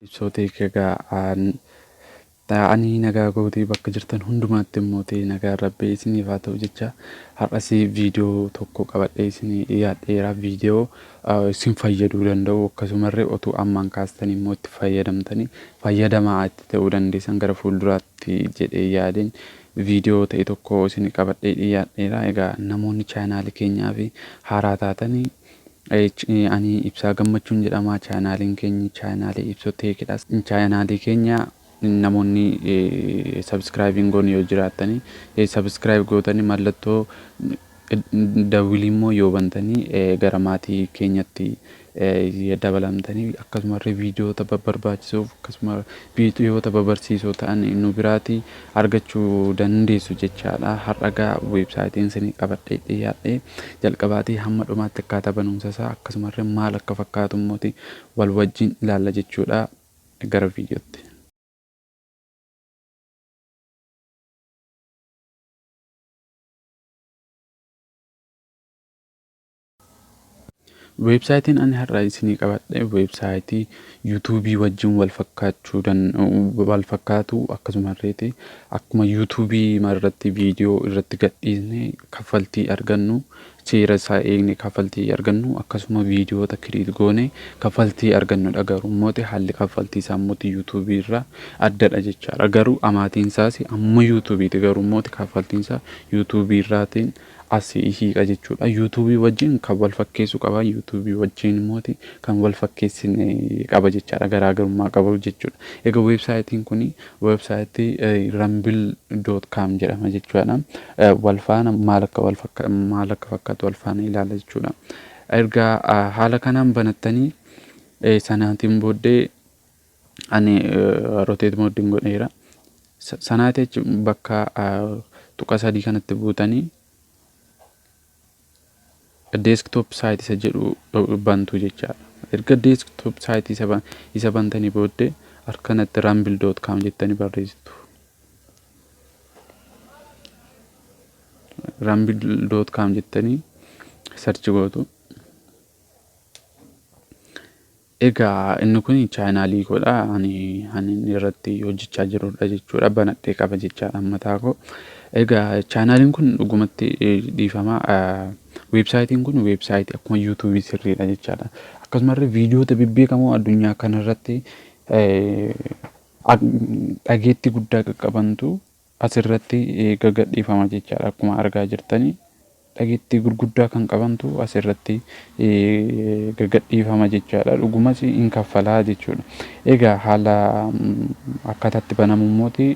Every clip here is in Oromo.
Ibsootii egaa ani nagaa gootii bakka jirtan hundumaatti immoo ta'e nagaa Rabbii isiniif haa ta'u jecha, har'as viidiyoo tokko qabadhee isinii dhiyaadheera. Viidiyoo isin fayyaduu danda'u, akkasumallee otuu ammaan kaastanii immoo itti fayyadamtanii fayyadamaa itti ta'uu dandeessan gara fuulduraatti jedhee yaadeen viidiyoo ta'e tokko isin qabadhee dhiyaadheera. Egaa namoonni chaanaalii keenyaa fi haaraa taatanii, ani Ibsaa Gammachuun jedhama. Chaanaaliin keenya chaanaalii Ibsoo Teekidha. Chaanaalii keenya namoonni subscribe hin goone yoo jiraattanii subscribe gootanii, mallattoo dawwilii immoo yoo bantanii gara maatii keenyatti dabalamtanii, akkasumallee viidiyoota babbarbaachisoof akkasuma viidiyoota babarsiisoo ta'an nu biraatii argachuu dandeessu jechaadha. Har'a gaa weebsaayitiin isinii qabadhee dhiyaadhee jalqabaatii hamma dhumaatti akkaataa banumsa isaa akkasumallee maal akka fakkaatu immooti wal wajjin ilaalla jechuudha, gara viidiyootti. Weebsaayitiin ani har'a isinii qabadhe weebsaayitii yuutuubii wajjin wal fakkaachuu wal fakkaatu, akkasumallee akkuma yuutuubii irratti viidiyoo irratti gadhiisne kaffaltii argannu, seera isaa eegne kaffaltii argannu, akkasuma viidiyoota create goone kaffaltii argannudha. Garuu immoo haalli kaffaltii isaa immoo yuutuubii irraa addadha jechaadha. Garuu amaatiin isaas amma yuutuubiiti, garuu immoo kaffaltiin isaa yuutuubii irraatiin as hiiqa jechuudha. Yuutuubii wajjin kan wal fakkeessu qaba. Yuutuubii wajjin immoo kan wal fakkeessine qaba jechaadha. Garaagarummaa qabu jechuudha. Egaa weebsaayitiin kun weebsaayitii rumble.com jedhama jechuudha. Wal faana maal akka fakkaatu wal faana ilaala jechuudha. Erga haala kanaan banattanii sanaatiin booddee ani rotate moodiin godheera. Sanaati achi bakka tuqa sadii kanatti buutanii desktop site isa jedhu bantu jechaadha. Erga desktop site isa bantanii booddee harkanatti rumble.com jettanii barreessitu. rumble.com jettanii search gootu. Egaa inni kun chaanaalii koodha. Ani inni irratti hojjechaa jirudha jechuudha. Banadhee qaba jechaadha mataa koo. Egaa chaanaaliin kun dhugumatti, dhiifama, weebsaayitiin kun weebsaayitii akkuma yuutuubii sirriidha jechaadha. Akkasumallee viidiyoota bebbeekamoo addunyaa kanarratti dhageettii guddaa qaqqabantu asirratti gagadhiifama jechaadha, akkuma argaa jirtanii. Dhageettii gurguddaa kan qabantu asirratti gagadhiifama jechaadha. Dhugumas hin kaffalaa jechuudha. Egaa haala akkaataatti banamu immooti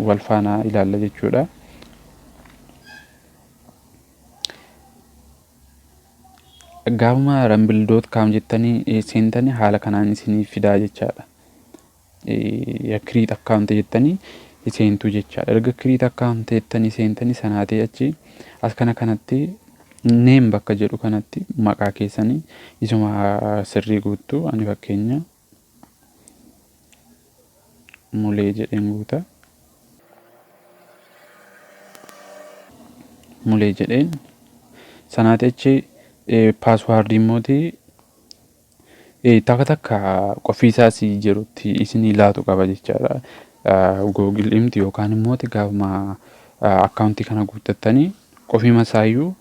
wal faana ilaalla jechuudha. Gaafuma rumble.com jettanii seentanii haala kanaan isinii fidaa jechaadha. Create account jettanii seentuu jechaadha. Erga create account jettanii seentanii sanaatee achi as kana kanatti name bakka jedhu kanatti maqaa keessanii isuma sirrii guuttu. Ani fakkeenya Mulee jedheen guuta. Mulee jedheen sanaatee achi passwordii immooti takka takka qofiisaas jirutti isinii laatu qaba jechaadha. Google himti yookaan immoo gaafuma akkaawuntii kana guuttattanii qofima isaayyuu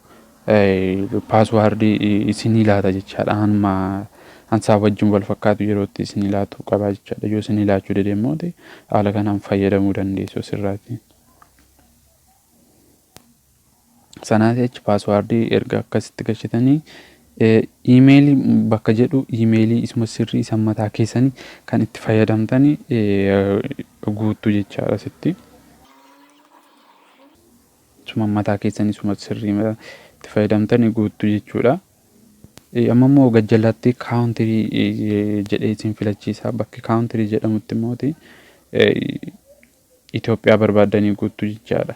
passwordii isinii laata jechaadha. Hanuma hansaa wajjin wal fakkaatu yerootti isinii laatu qaba jechaadha. Yoo isinii laachuu dide immoo haala kanaan fayyadamuu dandeessu asirraati. Sanaaf achi passwordii erga akkasitti galchitanii iimeelii bakka jedhu iimeelii isuma sirrii isa mataa keessanii kan itti fayyadamtanii guuttu jechaadha asitti. Isuma mataa keessanii isuma sirrii itti fayyadamtanii guuttu jechuudha. Amma immoo gajjallaatti country jedhee isin filachiisa. Bakki country jedhamutti immooti Itoophiyaa barbaaddanii guuttu jechaadha.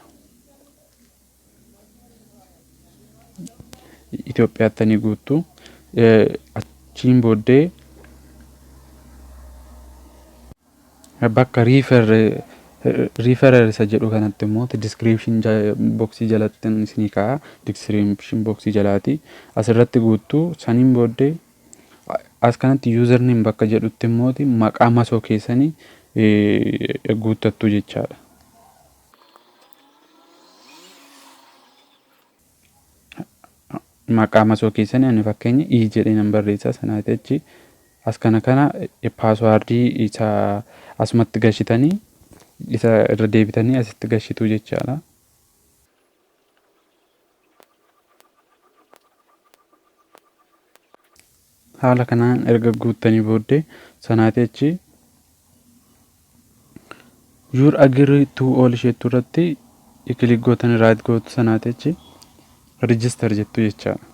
Itoophiyaattanii guuttu. Achiin booddee bakka referrer isa jedhu kanatti immoo description boxii jalatti isinii kaa'a. Description boxii jalaati. Asirratti guuttu. Saniin booddee As kanatti username bakka jedhutti immooti maqaa masoo keessanii guuttattu jechaadha. Maqaa masoo keessanii ani fakkeenya i jedhee nan barreessa. Sanaa achi as kana passwordii isa asumatti gashitanii isa irra deebitanii asitti gashitu jechaadha. Haala kanaan erga guuttanii booddee sanaatii achi "You agree to all" isheettu irratti click gootanii right gootu. Sanaatii achi "Register" jettu jechaadha.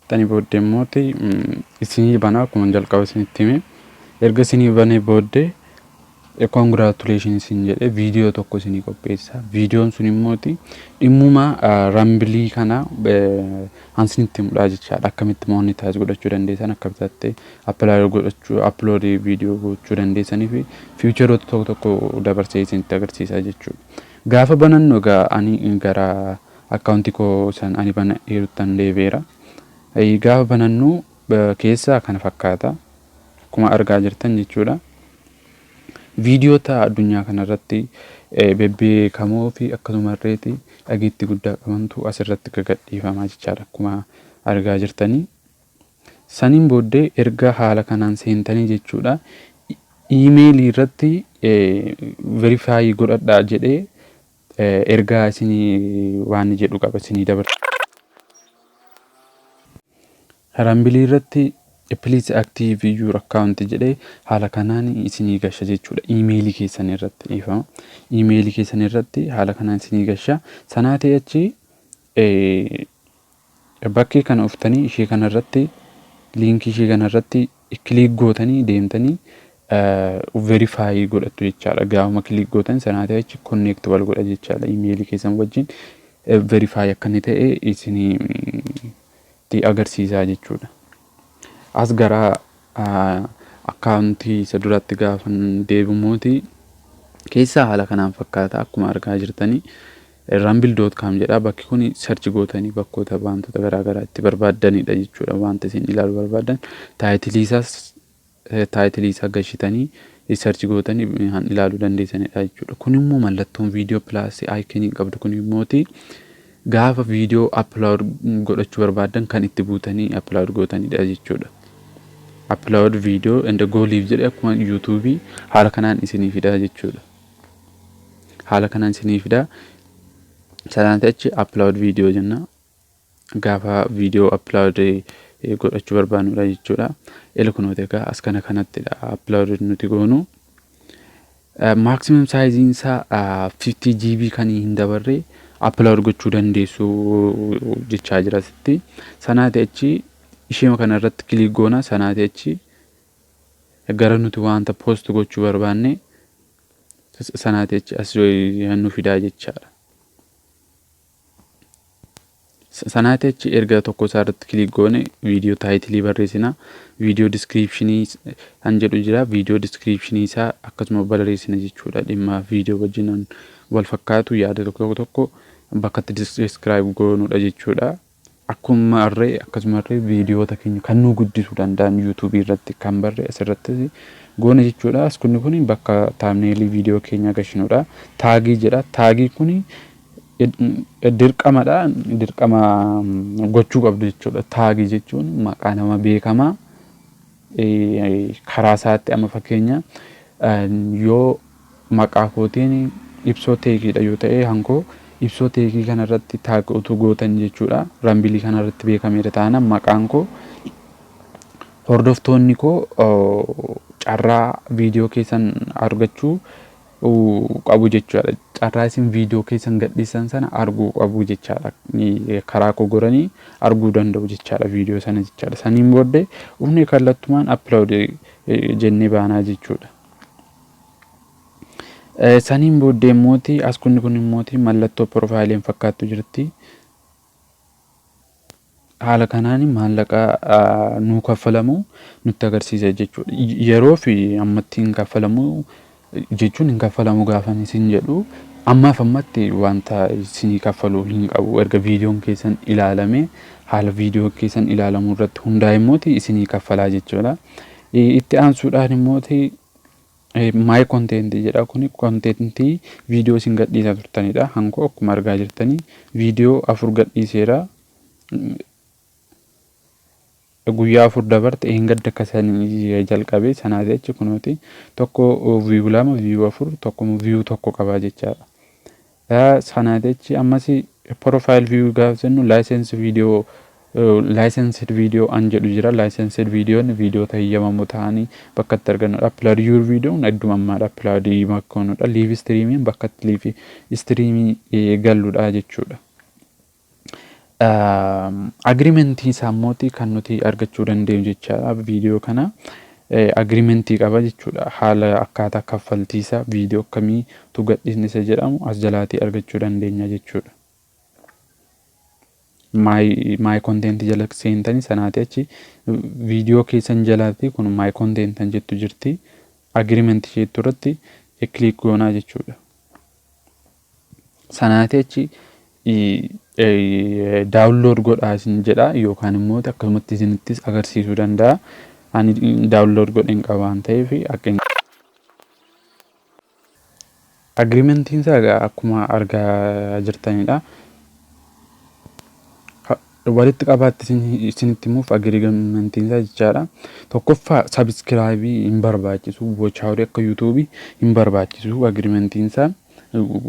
Tani booddee immooti isinii banaa akkuma jalqaba isinitti hime. Erga isinii banee booddee "Congratulation" isin jedhee viidiyoo tokko isinii qopheessa. Viidiyoon sun immooti dhimmuma Rumble kana isinitti himudha jechaadha. Akkamitti monetize godhachuu dandeessan, akkamitti apply godhachuu, upload viidiyoo gochuu dandeessanii fi featureoota tokko tokko dabarsee isinitti agarsiisa jechuudha. Gaafa banannu egaa ani gara akkaawuntii koo san ani banadheeruttan deebi'eera. Gaafa banannu keessaa kana fakkaata. Akkuma argaa jirtan jechuudha. Viidiyoota addunyaa kanarratti bebbeekamoo fi akkasumallee dhageettii guddaa qabantu asirratti gagadhiifamaa jechaadha akkuma argaa jirtanii. Saniin booddee erga haala kanaan seentanii jechuudha. Iimeelii irratti "Verify godhadhaa" jedhee ergaa isinii waan jedhu qaba isinii dabarsa. Rumble irratti "Please active your account" jedhee haala kanaan isinii gasha jechuudha. Iimeelii keessan irratti, dhiifama. Iimeelii keessan irratti haala kanaan isinii gasha. Sanaa ta'e achi bakkee kana uftanii ishee kana irratti, liinkii ishee kana irratti click gootanii deemtanii verify godhattu jechaadha. Gaafuma click gootan sanaa ta'e achi connect wal godha jechaadha. Iimeelii keessan wajjin verify akka inni ta'e isinii agarsiisaa jechuudha. As gara akkaawuntii isa duratti gaafa deebimuuti keessaa haala kanaan fakkaata akkuma argaa jirtanii. Rumble.com jedha. Bakki kun search gootanii bakkoota wantoota garaagaraa itti barbaaddanidha jechuudha. Wanta isin ilaaluu barbaaddan title isaas, title isaa gashitanii search gootanii kan ilaaluu dandeessanidha jechuudha. Kun immoo mallattoon viidiyoo plus iconii qabdu kun immooti gaafa viidiyoo upload godhachuu barbaaddan kan itti buutanii upload gootanidha jechuudha. "Upload video and go live" jedhee akkuma YouTubeii haala kanaan isinii fida jechuudha. Haala kanaan isinii fida. Sanaan achi "Upload video" jenna. Gaafa viidiyoo upload godhachuu barbaannudha jechuudha. Ila kunooti egaa as kana kanattidha upload nuti goonu. Maximum sizeiin isaa 50 GB kan hin dabarre upload gochuu dandeessu jechaa jira asitti. Sanaa ta'e achi ishee kana irratti click goona. Sanaa ta'e achi gara nuti wanta post gochuu barbaanne sanaa ta'e achi as nu fidaa jechaadha. Sanaa ta'e achi erga tokko isaa irratti click goone viidiyoo title barreessina. Video description kan jedhu jira. Video description isaa akkasuma barreessina jechuudha. Dhimma viidiyoo wajjin wal fakkaatu yaada tokko tokko bakka itti describe goonudha jechuudha. Akkuma irree akkasumallee viidiyoota keenya kan nu guddisuu danda'an YouTubeii irratti kan barree asirratti goona jechuudha. As kunni kun bakka thumbnailii viidiyoo keenya gashinudha. Tagii jedha. Tagii kuni dirqamadha. Dirqama gochuu qabdu jechuudha. Tagii jechuun maqaa nama beekamaa karaa isaatti amma fakkeenya yoo maqaa kootiin Ibsoo Techiidha yoo ta'e, hankoo Ibsoo Techii kanarratti tag utuu gootan jechuudha. Rumble kanarratti beekameera taanaan maqaan koo hordoftoonni koo carraa viidiyoo keessan argachuu qabu jechuudha. Carraa isin viidiyoo keessan gadhiisan sana arguu qabu jechaadha. Karaa koo goranii arguu danda'u jechaadha viidiyoo sana jechaadha. Saniin booddee ufni kallattumaan "Upload" jennee baanaa jechuudha. Saniin booddee immooti as kunni kun immooti mallattoo profileiin fakkaattu jirti. Haala kanaan maallaqa nuu kaffalamu nutti agarsiisa jechuudha. Yeroo fi ammatti hin kaffalamu jechuun hin kaffalamu gaafa isin jedhu Ammaaf ammatti wanta isinii kaffaluu hin qabu. Erga viidiyoon keessan ilaalame, haala viidiyoo keessan ilaalamuu irratti hundaa'e immooti isinii kaffalaa jechuudha. Itti aansuudhaan immooti my content jedha. Kuni contentii viidiyoo isin gadhiisaa turtanidha. Hankoo akkuma argaa jirtanii viidiyoo afur gadhiiseera. Guyyaa 4 dabarte, eengadda akka sanii jalqabe. Sanaati achi kunuuti tokko view lama, view afur, tokko view tokko qabaa jechaadha. Sanaati achi ammas profile view gaafa jennu license video, licensed video an jedhu jira. Licensed videoon viidiyoota heeyyamamoo ta'anii bakka itti argannudha. Upload your videoon adduma ammaadha. Upload makkoonudha. Live streamiin bakka itti live streamii galludha jechuudha. Agreementii isaa immooti kan nuti argachuu dandeenyu jechaadha. Viidiyoo kana agreementii qaba jechuudha. Haala akkaataa kaffaltii isaa, viidiyoo akkamiitu gadhiisne isa jedhamu as jalaatii argachuu dandeenya jechuudha. My contentii jala seentanii, sanaati achi viidiyoo keessan jalaatti kun my content jettu jirti. Agreementii isheettu irratti click goonaa jechuudha. Sanaati achi download godhaa isin jedha yookaan immoo akkasumatti isinittis agarsiisuu danda'a. Ani download godheen qaba waan ta'eef akka agreementiin isaa egaa akkuma argaa jirtanidha. Walitti qabaatti isinitti himuuf agreementiin isaa jechaadha. Tokkoffaa, subscribeii hin barbaachisu, watch hourii akka YouTubeii hin barbaachisu. Agreementiin isaa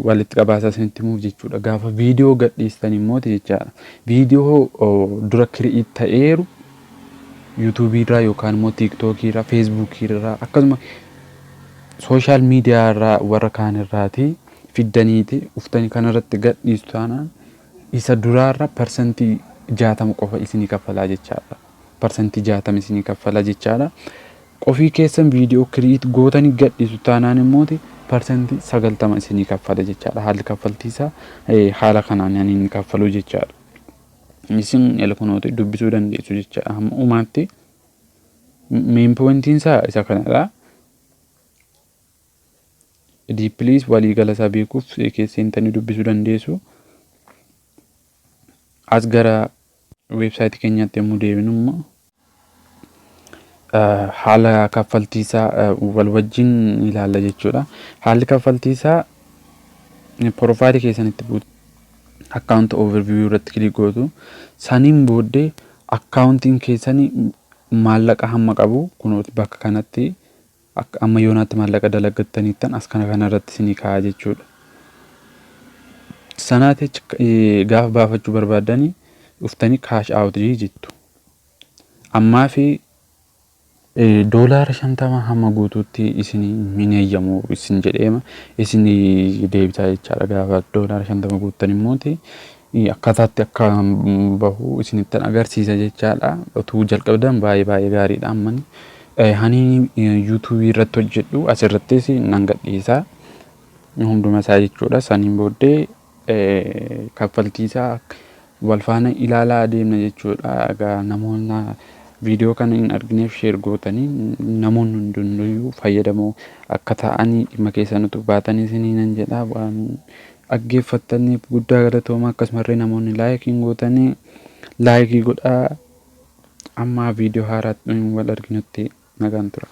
walitti qabaasaa isinitti himuuf jechuudha. Gaafa viidiyoo gadhiistan immooti jechaadha. Viidiyoo dura create ta'eeru YouTubeii irraa yookaan immoo TikTokii irraa, Facebookii irraa, akkasuma social media irraa warra kaan irraatii fiddaniiti uftanii kanarratti gadhiistu taanaan isa duraarra 60% qofa isinii kaffalaa jechaadha. 60% isinii kaffala jechaadha. Qofii keessan viidiyoo create gootanii gadhiisu taanaan immooti 90% isinii kaffala jechaadha. Haalli kaffaltii isaa haala kanaan inni kaffalu jechaadha. Isin kunooti dubbisuu dandeessu jechaadha. Hamma uumaatti main pointiin isaa isa kanadha. Deeplyis waliigala isaa beekuuf keessa seentanii dubbisuu dandeessu. As gara websiteii keenyaatti yommuu deebinu immoo haala kaffaltii isaa wal wajjin ilaalla jechuudha. Haalli kaffaltii isaa profileii keessanitti buutu, account overview irratti click gootu. Saniin booddee accountiin keessanii maallaqa hamma qabu kunooti bakka kanatti akka amma yoonaatti maallaqa dalagattaniittan as kana kanarratti isinii kaa'a jechuudha. Sanaati gaafa baafachuu barbaaddanii dhuftanii cash out jettu. Ammaa fi $50 hamma guutuutti isin hin eeyyamu isin jedheema isin deebisaa jechaadha. Gaafa $50 guuttan immooti akkaataatti akka bahu isinittan agarsiisa jechaadha. Utuu jalqabdan baay'ee baay'ee gaariidha ammani. Hani YouTubeii irratti hojjedhu asirrattis nan gadhiisa. Hunduma isaa jechuudha. Saniin booddee kaffaltii isaa wal faana ilaalaa adeemna jechuudha. Egaa namoonni viidiyoo kana hin argineef share gootanii namoonni hundinuyyuu fayyadamoo akka ta'anii dhimma keessan utuu baatanii isinii nan jedha. Waan dhaggeeffattaniif guddaa galatooma. Akkasumallee namoonni likeii gootanii likeii godhaa. Amma viidiyoo haaraatti wal arginutti nagaan tura.